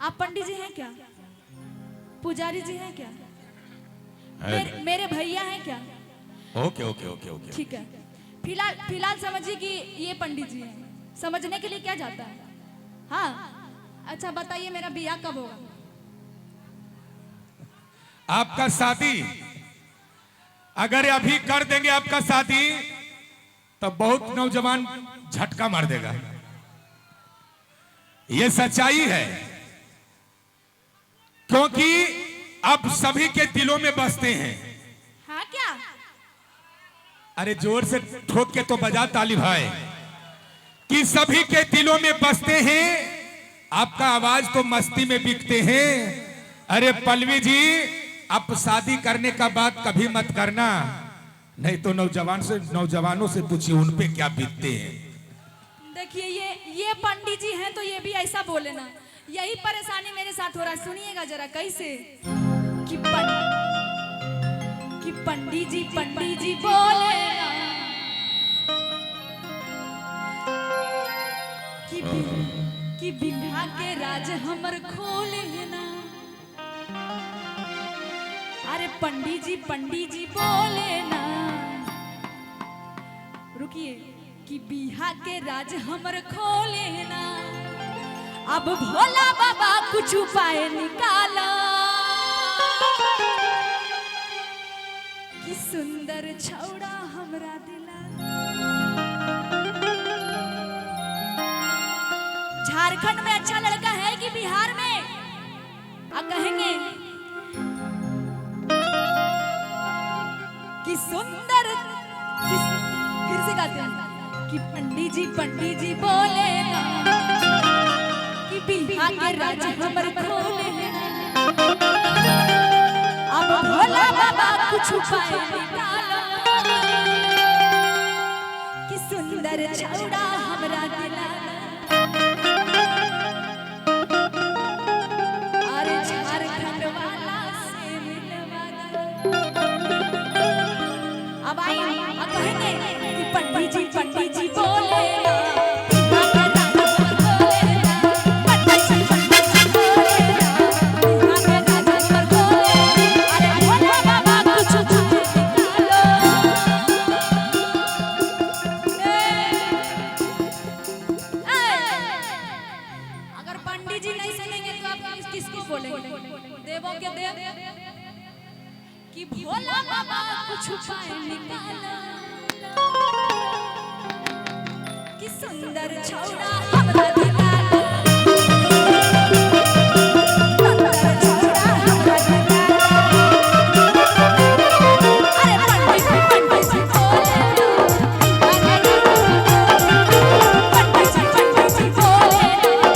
आप पंडित जी हैं क्या? पुजारी जी हैं क्या? है। मेरे भैया हैं क्या? ओके ओके ओके ओके। ठीक है, फिलहाल फिलहाल समझिए कि ये पंडित जी हैं। समझने के लिए क्या जाता है? हाँ, अच्छा बताइए मेरा बियाह कब होगा? आपका शादी अगर अभी कर देंगे आपका शादी तो बहुत नौजवान झटका मार देगा, ये सच्चाई है। क्योंकि अब सभी के दिलों में बसते हैं। हाँ क्या? अरे जोर से ठोक के तो बजा ताली भाई कि सभी के दिलों में बसते हैं, आपका आवाज तो मस्ती में बिकते हैं। अरे पल्लवी जी, आप शादी करने का बात कभी मत करना, नहीं तो नौजवानों से पूछिए उन पे क्या बीतते हैं। देखिए ये पंडित जी हैं तो ये भी ऐसा बोले ना, यही परेशानी मेरे साथ हो रहा है। सुनिएगा जरा कैसे कि पंडित जी बोले ना कि बिल्हा के राज हमर खोले ना। अरे पंडित जी बोले ना, रुकिए, कि बिहा के राज हमर खोले ना। अब भोला बाबा कुछ उपाय निकाला कि सुंदर छौड़ा हमरा दिला। झारखंड में अच्छा लड़का है कि बिहार में? आ कहेंगे कि सुंदर फिर से गाते हैं कि पंडित जी बोले ना कि बिहार के राज हमर खोले ना। अब भोला बाबा कुछ उपाय निकालो कि सुंदर छौड़ा हमरा दिला। अरे झारखंड वाला से मिलवा दो। अब आई अब कहेंगे कि पंडित जी बोले ना, अरे भोला बाबा कुछ उपाय निकालो। अगर पंडित जी नहीं सुनेंगे तो आप किसको बोलेंगे? देवों के देव कि भोला बाबा कुछ उपाय निकालो कि सुंदर छौड़ा हमरा दिला। सुंदर छौड़ा हमरा दिला। अरे पंडित जी बोले ना, पंडित जी बोले ना,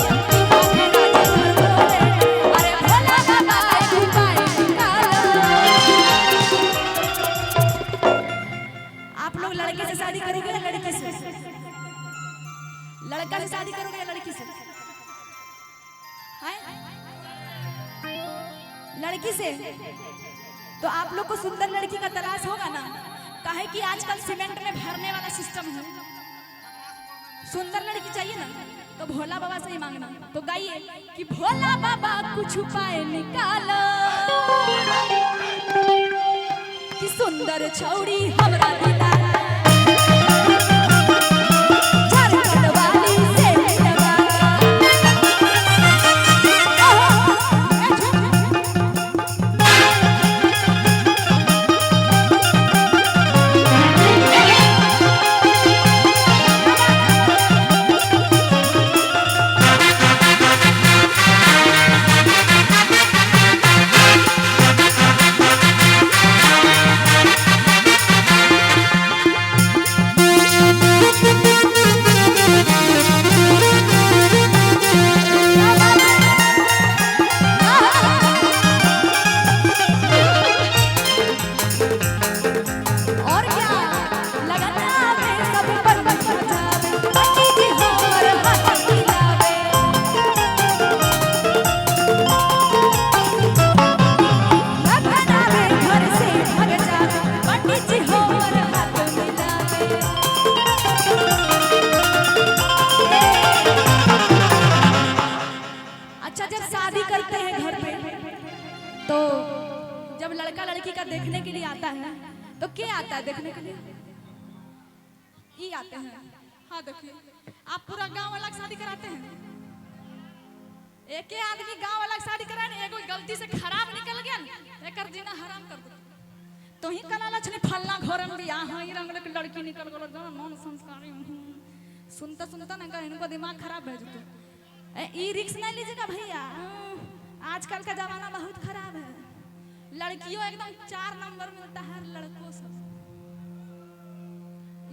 अरे भोला बाबा उपाय निकालो। आप लोग लड़के से शादी करोगे या लड़की से? लड़का से शादी करोगे या लड़की से? हैं? लड़की से? तो आप लोग को सुंदर लड़की का तलाश होगा ना? काहे कि आजकल सीमेंट में भरने वाला सिस्टम है। सुंदर लड़की चाहिए ना तो भोला बाबा से ही मांगना। तो गाइए कि भोला बाबा कुछ उपाय निकालो कि सुंदर छौड़ी हमरा दिला। झारखंड वाली से मिलवा। अच्छा, जब शादी करते हैं घर पे, तो जब लड़का लड़की का देखने के लिए आता है तो क्या आता है देखने के लिए? ये आते हैं। हाँ देखिए, आप पूरा गांव वाला के शादी कराते हैं, एक ही आदमी गांव वाला के शादी कराए, एगो गलती से खराब निकल गया, एकर जीना हराम कर दो। तो ही कला लक्षणी फलना घर में भी यहाँ ही रंग के लड़की निकल गलो, जान नॉन संस्कारी। सुनता सुनता ना इनको दिमाग खराब है जतो। ई रिक्स नहीं लीजिएगा भैया, आजकल का जमाना बहुत खराब है। लड़कियों एकदम 4 नंबर मिलता है लड़कों सब।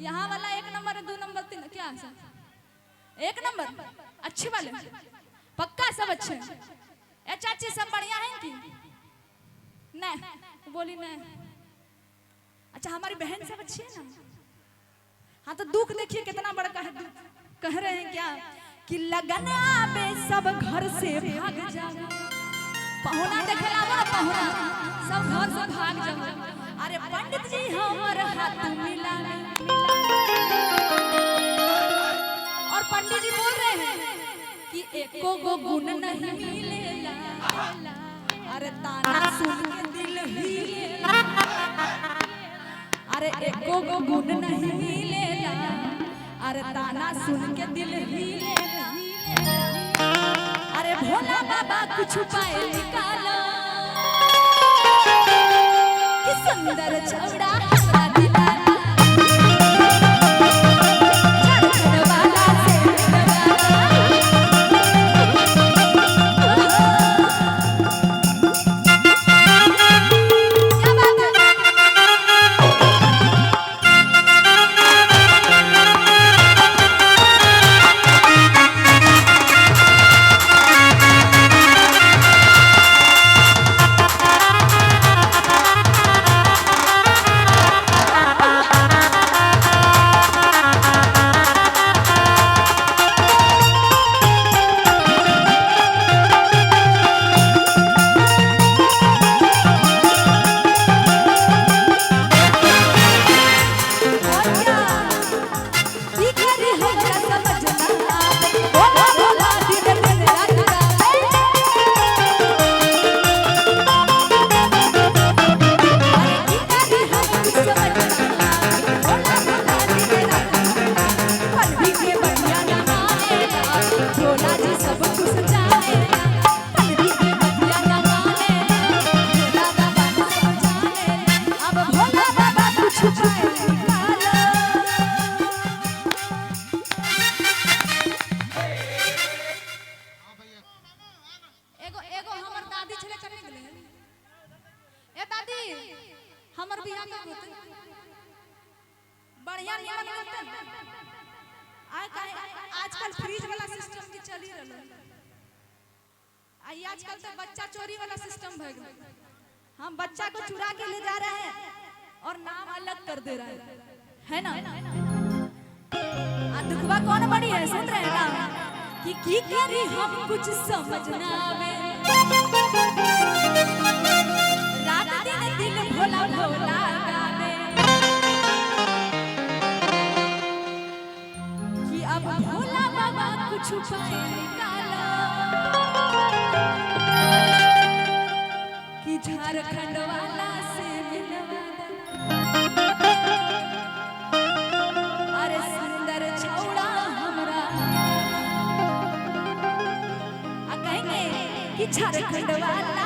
यहाँ वाला 1 नंबर है, 2 नंबर, 3 क्या है सर? 1 नंबर अच्छे वाले पक्का सब अच्छे। ए चाची सब बढ़िया है कि नहीं? बोली नहीं। अच्छा हमारी बहन सब अच्छी है ना? हाँ तो दुख देखिए कितना बड़का है दुख। कह रहे हैं क्या कि लगन आवे सब घर से भाग जाओ, पहुना देखे लाबो ना पहुना, सब घर से भाग जाओ। अरे पंडित जी हमर हाथ मिला, और पंडित जी बोल रहे हैं कि एको गो गुण नहीं मिलेला, अरे ताना सुन के दिल हिलेला, अरे एको गो गुण नहीं मिलेला, अरे ताना सुन के दिल हिलेला, अरे भोला बाबा कुछ उपाय निकालो कि सुंदर छौड़ा हमरा दिलाला, झारखंड वाला से मिलवाला। क्या बात है? और क्या? की करी हमरा समझ ना आवे, भोला भोला दिन दिन रात गावे। अरे की करी हमरा समझ ना आवे, भोला भोला दिन रात गावे। पल भी के बतिया ना मानेला, भोला जी सब कुछ जानेला। पल भी के बतिया ना मानेला, भोला बाबा सब जानेला। अब भोला बाबा कुछ उपाय निकालो। एगो एगो हमर दादी छले चले गेले। ए दादी हमर बियाह कब होते? बढ़िया निमन होते। आय काहे आजकल फ्रिज वाला सिस्टम भी चली रहल। आई आजकल तो बच्चा चोरी वाला सिस्टम भए गेल। हम बच्चा को चुरा के ले जा रहे हैं और नाम अलग कर दे रहे हैं, है ना? आ दुखवा कौन बड़ी है, सुन रहे हैं ना? कि की करी हम कुछ समझ ना आवे, रात दिन दिल भोला भोला गावे, कि अब भोला बाबा कुछ उपाय निकालो कि झारखंड वाला से मिलवा दो। अरे सुंदर छौड़ा हमरा आ कहेंगे कि झारखंड वाला